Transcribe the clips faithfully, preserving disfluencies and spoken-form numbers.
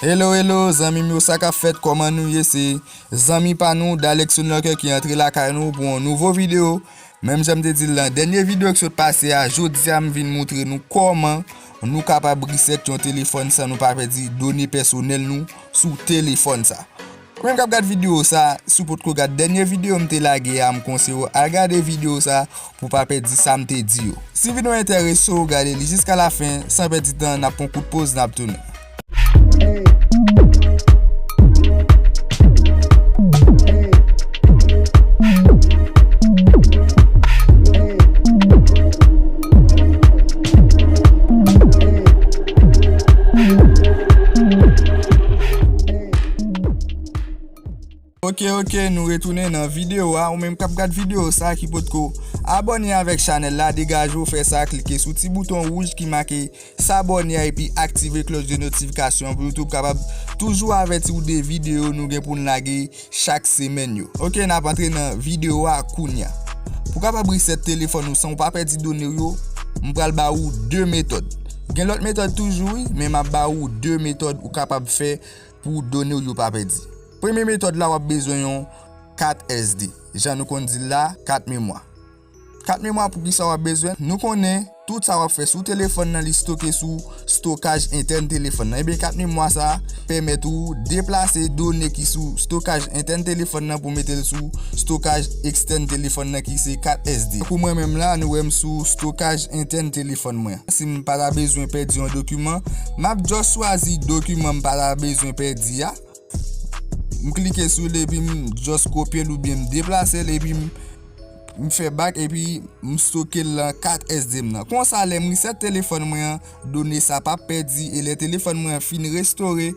Hello, hello, zanmi m yo, sa k ap fèt, kòman nou ye? Se zanmi pa nou, Dalexon Lorquet ki antre lakay nou pou yon nouvo videyo. Menm jan m te di l nan dènye videyo ki sot pase a, jodi a m vin moutre nou kòman nou kapab reset yon telefòn san nou pa pèdi done pèsonèl nou sou telefòn sa. Ou menm k ap gad videyo sa, si w potko gad dènye videyo m te lage a, m konseye w al gade videyo sa pou w pa pèdi sa m te di yo. Si videyo enterese w, gade li jiska lafen, san pèdi tan, n ap pran kout poz, n ap tounen. Ok, ok, nou retounen nan videyo a. Ou menm k ap gad videyo sa ki potko abòne avèk chanèl la, degaje w fè sa, klike sou ti bouton wouj ki make s'abonner a epi aktive klòch de notifikasyon pou YouTube kapab toujou avèti w de videyo nou gen pou n lage chak semèn yo. Ok, n ap antre nan videyo a kounya. Pou kapab reset telefòn ou san w pa pèdi done w yo, m pral ba ou de metòd. Gen lòt metòd toujou, wi, men m ap ba ou de metòd ou kapab fè pou done w yo pa pèdi. Premye metòd la, w ap bezwen yon kat S D. Jan nou konn di l la, kat memwa. Kat memwa, poukisa w ap bezwen? Nou konnen tout sa w ap fè sou telefòn nan, li stoke sou stokaj entèn telefòn nan. Ebyen, kat memwa sa a pèmèt ou deplase done ki sou stokaj entèn telefòn nan pou mete l sou stokaj ekstèn telefòn nan ki se kat S D. Tankou mwen menm la, nou wè m sou stokaj entèn telefòn mwen. Si m pa ta bezwen pèdi yon dokiman, m ap just chwazi dokiman m pa ta bezwen pèdi a. M klike sou li epi m just kopye l oubyen m deplase l epi m, m fè back epi m stoke l nan kat S D m nan. Konsa, lè m reset telefòn mwen an, done sa p ap pèdi e lè telefòn mwen an fin restore,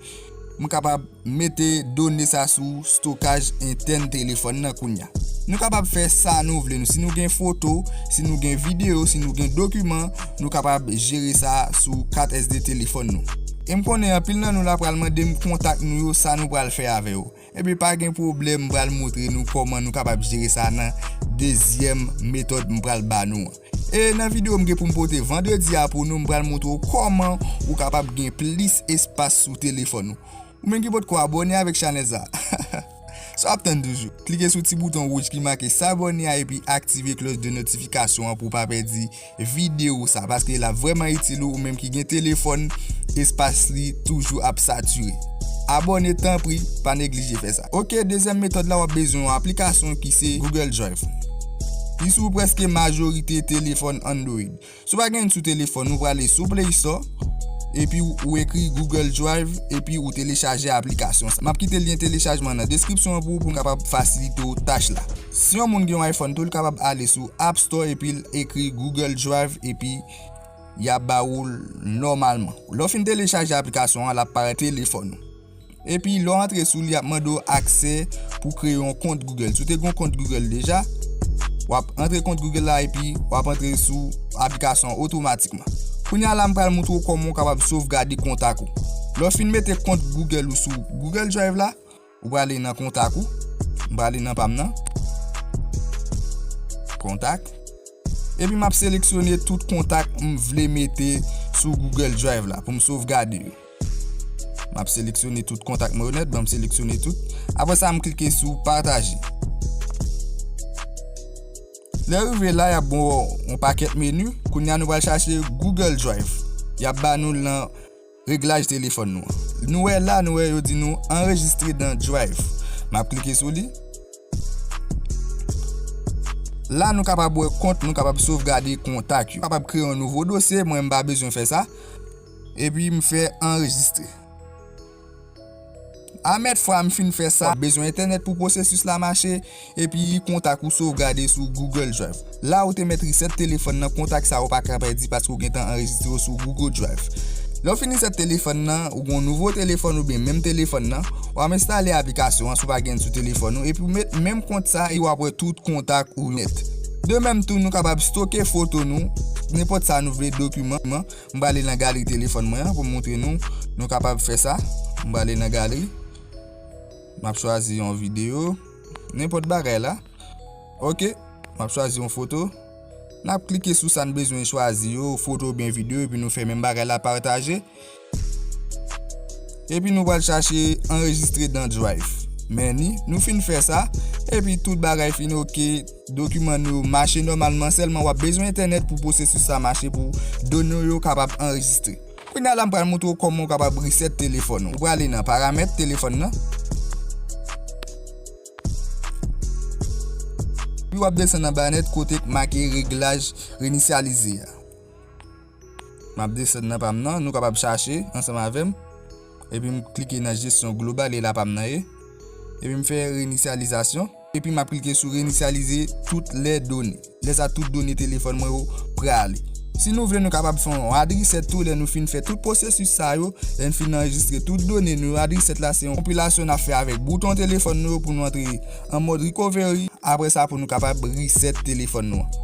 m kapab mete done sa sou stokaj entèn telefòn nan kounya. Nou kapab fè sa nou vle nou. Si nou gen foto, si nou gen videyo, si nou gen dokiman, nou kapab jere sa sou kat S D telefòn nou. E m konnen anpil nan nou la pral mande m kontak nou yo, sa nou pral fè avè yo. Ebyen, pa gen pwoblèm, m pral montre nou kòman nou kapab jere sa nan dezyèm metòd m pral ba nou an. E nan videyo m gen pou m pote vandredi a pou nou, m pral montre w kòman ou kapab gen plis espas sou telefòn ou. Ou menm ki potko abòne avèk chanèl sa, sa w ap tann toujou? Klike sou ti bouton wouj ki make s'abonner a epi aktive klòch de notifikasyon an pou w pa pèdi videyo sa, paske l ap vrèman itil ou, ou menm ki gen telefòn espas li toujou ap satire. Abòne, tanpri, pa neglije fè sa. Ok, dezyèm metòd la, w ap bezwen yon aplikasyon ki se Google Drive. Li sou prèske majorite telefòn Android. Si w pa gen l sou telefòn ou, prale sou Play Store, epi ou, ou ekri Google Drive, epi ou telechaje aplikasyon sa. M ap kite lyen telechajman nan deskripsyon an pou ou, pou m kapab fasilite w tach la. Si yon moun gen yon iPhone tou, l kapab ale sou App Store, epi l ekri Google Drive, epi y ap ba ou l nòmalman. Lè w fin telechaje aplikasyon an, l ap parèt telefòn ou. Epi, lè w antre sou li, y ap mande w aksè pou kreye yon kont Google. Si w te gen yon kont Google deja, w ap antre kont Google la epi w ap antre sou aplikasyon an otomatikman. Kounye a la, m pral montre w kòman w kapab sovgade kontak ou. Lè w fin mete kont Google ou sou Google Drive la, ou prale nan kontak ou. M prale nan pa m nan. Kontak. Epi m ap seleksyone tout kontak m vle mete sou Google Drive la pou m sovgade yo. M ap seleksyone tout kontak mwen yo nèt, ban m seleksyone tout. Apre sa, m klike sou pataje. Lè rive la, y ap ba w yon pakèt meni. Kounye a, nou pral chache Google Drive. Y ap ba nou l nan reglaj telefòn nou an. Nou wè la, nou wè yo di nou anrejistre dans Drive. M ap klike sou li. La, nou kapab wè kont, nou kapab sovgade kontak yo. Kapab kreye yon nouvo dosye, mwen m pa bezwen fè sa. Epi m fè anrejistre. A mèt fwa m fin fè sa, w ap bezwen entènèt pou pwosesis la mache, epi kontak ou sovgade sou Google Drive. La ou te mèt reset telefòn nan, kontak sa ou pa ka pèdi paske ou gentan anrejistre yo sou Google Drive. Lè w fin reset telefòn nan, ou gen yon nouvo telefòn oubyen menm telefòn nan, w ap enstale aplikasyon an si w pa gen l sou telefòn ou, epi w met menm kont sa e w ap wè tout kontak ou nèt. De menm tou, nou kapab stoke foto nou, nenpòt sa nou vle, dokiman. M prale nan galri telefòn mwen an pou m montre nou, nou kapab fè sa. M prale nan galri. M ap chwazi yon videyo. Nenpòt bagay la. Ok. M ap chwazi yon foto. N ap klike sou sa n bezwen chwazi yo, foto oubyen videyo, epi nou fè menm bagay la, pataje. Epi nou pral chache anrejistre nan Drive. Men ni, nou fin fè sa, epi tout bagay fin oke, dokiman nou yo mache nòmalman, sèlman w ap bezwen entènèt pou pwosesis sa mache, pou done w yo kapab anrejistre. Kounye a la, m pral montre w kòman w kapab reset telefòn ou. Ou prale nan paramèt telefòn nan. Epi w ap desann anba nèt kote k make reglaj renisyalize a. M ap desann nan pa m nan, nou kapab chache ansanm avè m. Epi m klike nan jesyon global, e la pa m nan ye. Epi m fè renisyalizasyon. Epi m ap klike sou renisyalize tout lè done. Lè sa tout done telefòn mwen yo prale. Si nou vle, nou kapab fè yon hard reset tou lè nou fin fè tout pwosesis sa yo, lè n fin anrejistre tout done nou yo. Hard reset la se yon konpilasyon n ap fè avèk bouton telefòn nou yo pou nou antre an mòd recovery. Apre sa, pou nou kapab reset telefòn nou an.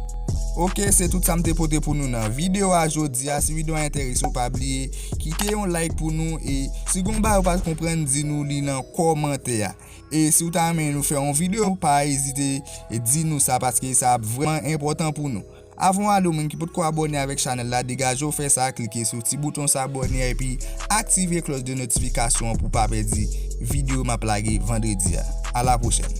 Oke, se tout sa m te pote pou nou nan videyo a jodi a. Si videyo a enterese w, pa bliye kite yon like pou nou. E si gon bagay ou pa t konprann, di nou li nan kòmantè a. E si w ta renmen nou fè yon videyo, pa ezite di nou sa, paske sa ap vrèman enpòtan pou nou. Avan w ale, ou menm ki potko abòne avèk chanèl la, degaje w fè sa, klike sou ti bouton sa abòne a, epi aktive klòch de notifikasyon an pou w pa pèdi videyo m ap lage vandredi a. A la pwochèn.